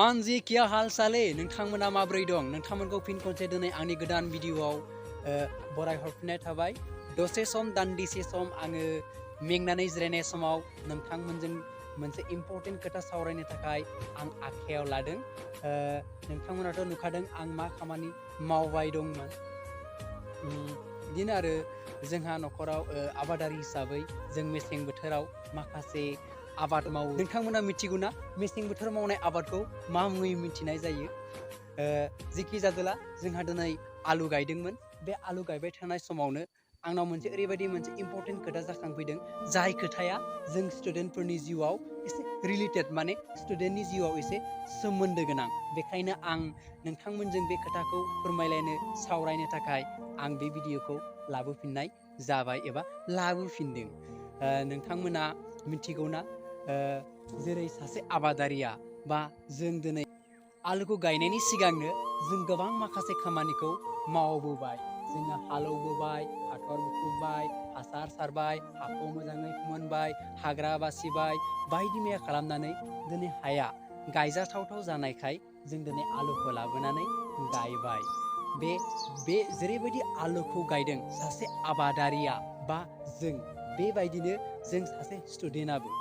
हाँ जी क्या हाल साले नोंथांमोना माब्रै दं नोंथांमोनखौ फिन खनसे दिनै आंनि गोदान भिडिअआव बरायहरफिननाय थाबाय दसे सम दान्दिसे सम आङो मेंनानै जिरायनाय समाव नोंथांमोनजों मोनसे इम्परटेन्ट खोथा सावरायनो थाखाय आं आखायाव लादों नोंथांमोनाथ' नुखादों आं मा खामानि मावबाय दंमोन बिदिनो आरो जोंहा न'खराव आबादारि हिसाबै जों मेसें बोथोराव माखासे आबाद मावो नोंथांमोना मिथिगौना मेसें बोथोर मावनाय आबादखौ मा मुङै मिथिनाय जायो जेखि जादोला जोंहा दिनै आलु गायदोंमोन बे आलु गायबाय थानाय समावनो आंनाव मोनसे ओरैबायदि मोनसे इम्परटेन्ट खोथा जाखांफैदों जाय खोथाया जों स्टुडेन्टफोरनि जिउआव एसे रिलेटेड माने स्टुडेन्टनि जिउआव एसे सोमोन्दो गोनां बेखायनो आं नोंथांमोनजों बे खोथाखौ फोरमायलायनो सावरायनो थाखाय आं बे भिडिअखौ लाबोफिननाय जाबाय एबा लाबोफिनदों नोंथांमोना मिथिगौना जेरै सासे आबादारिया बा जों दिनै आलुखौ गायनायनि सिगांनो जों गोबां माखासे खामानिखौ मावबोबाय जोङो हालौबोबाय हाथर बुख्रुबबाय हासार सारबाय हाखौ मोजाङै फोमोनबाय हाग्रा बासिबाय बायदि मैया खालामनानै दिनै हाया गायजाथावथाव जानायखाय जों दिनै आलुखौ लाबोनानै गायबाय बे जेरैबायदि आलुखौ गायदों सासे आबादारिया बा जों बेबायदिनो जों सासे स्टुडेन्टआबो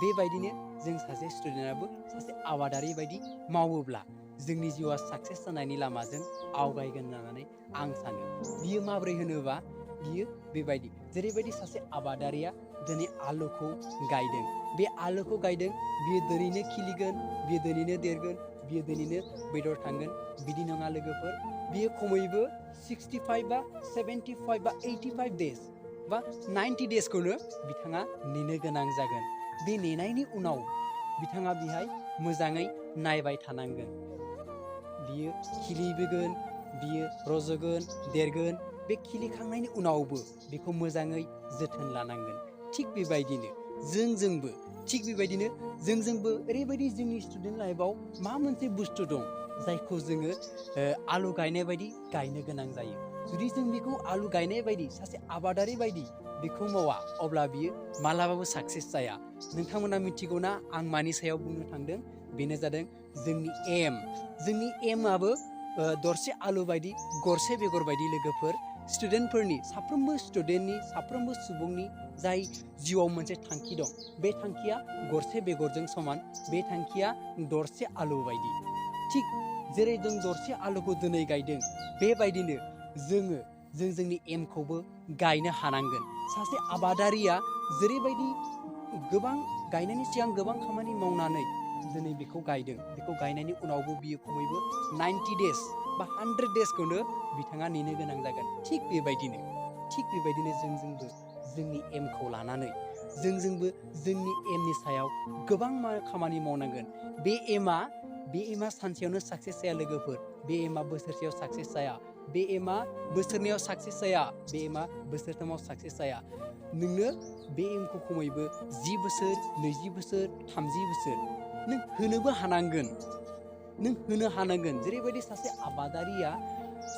बेबायदिनो जों सासे स्टुडेन्टआबो सासे आबादारि बायदि मावोब्ला जोंनि जिउआ साक्सेस जानायनि लामाजों आवगायगोन होननानै आं सानो बियो माबोरै होनोबा बियो बेबायदि जेरैबायदि सासे आबादारिया दिनै आलुखौ गायदों बे आलुखौ गायदों बियो दिनैनो खिलिगोन बियो दिनैनो देरगोन बियो दिनैनो बेदर थांगोन बिदि नङा लोगोफोर बियो खमैबो 65 बा 75 बा 85 डेज बा 90 डेजखौनो बिथाङा नेनो गोनां जागोन बे नेनायनि उनाव बिथाङा बेहाय मोजाङै नायबाय थानांगोन बियो खिलिबोगोन बियो रज'गोन देरगोन बे खिलिखांनायनि उनावबो बेखौ मोजाङै जोथोन लानांगोन थिग बेबायदिनो जोंजोंबो ओरैबायदि जोंनि स्टुडेन्ट लाइफआव मा मोनसे बुस्थु दं जायखौ जोङो आलु गायनाय बायदि गायनो गोनां जायो जुदि जों बेखौ आलु गायनाय बायदि सासे आबादारि बायदि बेखौ मावा अब्ला बियो मालाबाबो साक्सेस जाया नोंथांमोना मिथिगौना आं मानि सायाव बुंनो थांदों बेनो जादों जोंनि एमआबो दरसे आलु बायदि गरसे बेगर बायदि लोगोफोर स्टुडेन्टफोरनि साफ्रोमबो सुबुंनि जाय जिउआव मोनसे थांखि दं बे थांखिया गरसे बेगरजों समान बे थांखिया दरसे आलु बायदि थिग जेरै जों दरसे आलुखौ दिनै गायदों बेबायदिनो जों जोंनि एमखौबो गायनो हानांगोन सासे आबादारिया जेरैबायदि गोबां गायनायनि सिगां गोबां खामानि मावनानै दिनै बेखौ गायदों बेखौ गायनायनि उनावबो बियो खमैबो 90 डेज बा 100 डेजखौनो बिथाङा नेनो गोनां जागोन थिग बेबायदिनो जोंजोंबो जोंनि एमखौ लानानै जोंजोंबो जोंनि एमनि सायाव गोबां खामानि मावनांगोन बे एमआ सानसेयावनो साक्सेस जाया लोगोफोर बे एमआ बोसोरसेयाव साक्सेस जाया बे एमआ बोसोरनैयाव साक्सेस जाया बे एमआ बोसोरथामाव साक्सेस जाया नोंनो बे एमखौ खमैबो 10 बोसोर 20 बोसोर 30 बोसोर नों होनो हानांगोन जेरैबायदि सासे आबादारिया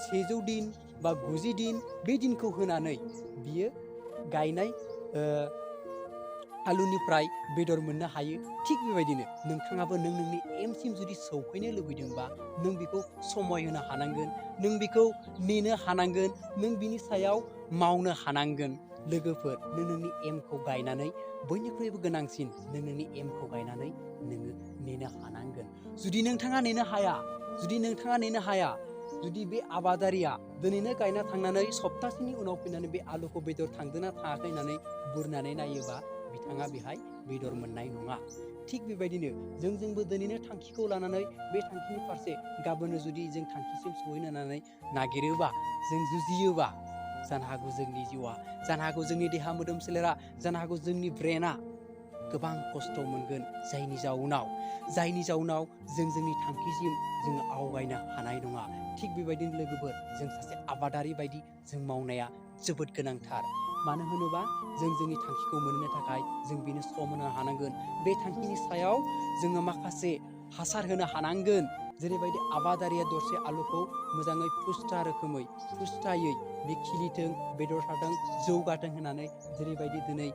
100 दिन बा 90 दिन बे दिनखौ होनानै बियो गायनाय आलुनिफ्राय बेदर मोननो हायो थिग बेबायदिनो नोंथाङाबो नोंनि एमसिम जुदि सौफैनो लुबैदोंबा नों बेखौ समय होनो हानांगोन नों बेखौ नेनो हानांगोन नों बिनि सायाव मावनो हानांगोन लोगोफोर नोंनि एमखौ गायनानै बयनिख्रुइबो गोनांसिन नोंनि एमखौ गायनानै नोङो नेनो हानांगोन जुदि नोंथाङा नेनो हाया जुदि बे आबादारिया दिनैनो गायना थांनानै सप्तासेनि उनाव फैनानै बे आलुखौ बेदर थांदोंना थाङाखै होननानै बुरनानै नायोबा बिथाङा बेहाय बेदर मोननाय नङा थिग बेबायदिनो जोंबो दिनैनो थांखिखौ लानानै बे थांखिनि फारसे गाबोननो जुदि जों थांखिसिम सहैनो होननानै नागिरोबा जों जुजियोबा जानो हागौ जोंनि जिउआ जानो हागौ जोंनि देहा मोदोम सोलेरा जानो हागौ जोंनि ब्रेना गोबां खस्थ' मोनगोन जायनि जाउनाव जों जोंनि थांखिसिम जोङो आवगायनो हानाय नङा थिग बेबायदिनो लोगोफोर जों सासे आबादारि बायदि जों मावनाया जोबोद गोनांथार मानो होनोबा जों जोंनि थांखिखौ मोननो थाखाय जों बेनो सम होनो हानांगोन बे थांखिनि सायाव जोङो माखासे हासार होनो हानांगोन जेरैबायदि आबादारिया दरसे आलुखौ मोजाङै पुस्टायै बे खिलिथों बेदर थाथों जौगाथों होननानै जेरैबायदि दिनै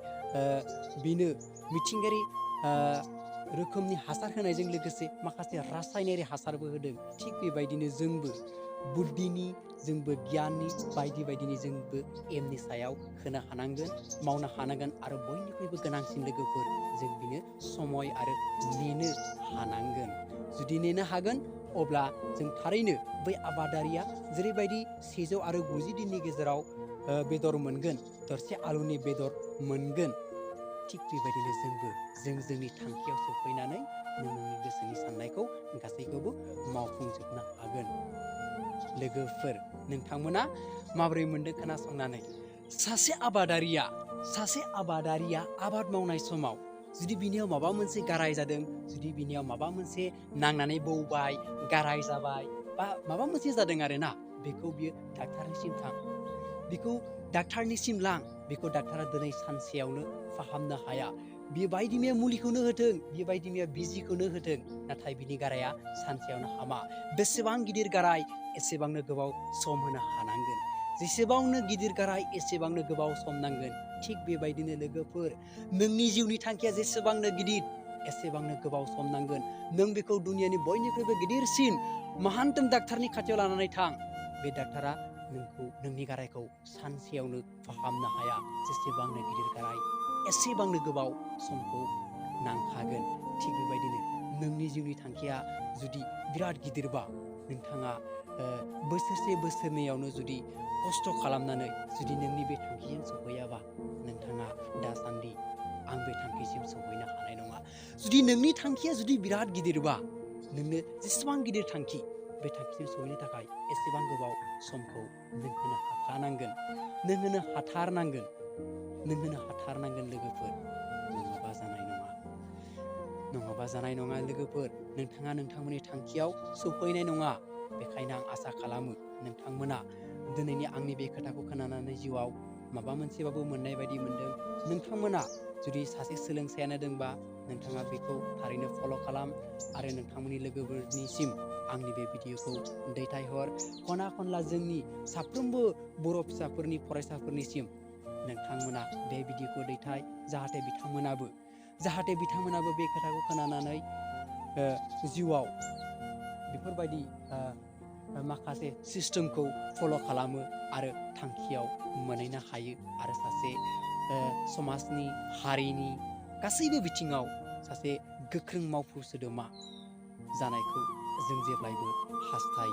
बेनो मिथिंगायारि रोखोमनि हासार होनायजों लोगोसे माखासे रासायनारि हासारबो होदों। थिग बेबायदिनो जोंबो बुद्धिनि, जोंबो गियाननि बायदि बायदिनि जोंबो एमनि सायाव होनो हानांगोन, मावनो हानांगोन आरो बयनिख्रुइबो गोनांसिन लोगोफोर जों बिनो समय आरो नेनो हानांगोन। जुदि नेनो हागोन अब्ला जों थारैनो बै आबादारिया जेरैबायदि 150 दिननि गेजेराव बेदर मोनगोन, थरसे आलुनि बेदर मोनगोन, थिग बेबायदिनो जोंबो जोंनि थांखियाव सफैनानै नोंनि गोसोनि साननायखौ गासैखौबो मावफुंजोबनो हागोन। लोगोफोर, नोंथांमोना माबोरै मोनदों खोनासंनानै? सासे आबादारिया आबाद मावनाय समाव जुदि बिनियाव माबा मोनसे गाराय जादों, जुदि बिनियाव माबा मोनसे नांनानै बौबाय, गाराय जाबाय बा माबा मोनसे जादों आरोना, बेखौ बियो डाक्टारनिसिम थां, बेखौ डाक्टारनिसिम लां, बेखौ डाक्टारा दिनै सानसेयावनो फाहामनो हाया। बेबायदि मैया मुलिखौनो होथों, बेबायदि मैया बिजिखौनो होथों, नाथाय बिनि गाराया सानसेयावनो हामा। बेसेबां गिदिर गाराय एसेबांनो गोबाव सम होनो हानांगोन। जेसेबांनो गिदिर गाराय एसेबांनो गोबाव सम नांगोन। थिग बेबायदिनो लोगोफोर, नोंनि जिउनि थांखिया जेसेबांनो गिदिर एसेबांनो गोबाव सम नांगोन। नों बेखौ दुनियानि बयनिख्रुइबो गिदिरसिन महानतम डाक्टारनि खाथियाव लानानै थां, बे डाक्टारा नोंनि गारायखौ सानसेयावनो फाहामनो हाया। जेसेबांनो गिदिर गाराय एसेबांनो गोबाव समखौ नांखागोन। थिग बेबायदिनो नोंनि जिउनि थांखिया जुदि बिराद गिदिरबा, नोंथाङा बोसोरसे बोसोरनैयावनो जुदि खस्थ' खालामनानै जुदि नोंनि बे थांखिसिम सौहैयाबा, नोंथाङा दासान्दि आं बे थांखिसिम सौहैनो हानाय नङा। जुदि नोंनि थांखिया जुदि बिराद गिदिरबा, नोंनो जेसेबां गिदिर थांखि, बे थांखिसिम सौहैनो थाखाय एसेबां गोबाव समखौ नों होनो हाखानांगोन, नों होनो हाथारनांगोन लोगोफोर। नङाबा जानाय नङा लोगोफोर। नोंथाङा नोंथांमोननि थांखियाव सौहैनाय नङा। बेखायनो आं आसा खालामो नोंथांमोना दिनैनि आंनि बे खोथाखौ खोनानानै जिउआव माबा मोनसेबाबो मोननाय बायदि मोनदों। नोंथांमोना जुदि सासे सोलोंसायानो दंबा, नोंथाङा बेखौ थारैनो फल' खालाम आरो नोंथांमोननि लोगोफोरनिसिम आंनि बे भिडिअखौ दैथायहर। खना खनला जोंनि साफ्रोमबो बर' फिसाफोरनि, फरायसाफोरनिसिम नोंथांमोना बे भिडिअखौ दैथाय, जाहाथे बिथांमोनाबो बे खोथाखौ खोनानानै जिउआव बेफोरबायदि माखासे सिस्टेमखौ फल' खालामो आरो थांखियाव मोनहैनो हायो आरो सासे समाजनि, हारिनि गासैबो बिथिङाव सासे गोख्रों मावफुं सोद्रोमा जानायखौ जों जेब्लायबो हास्थायो।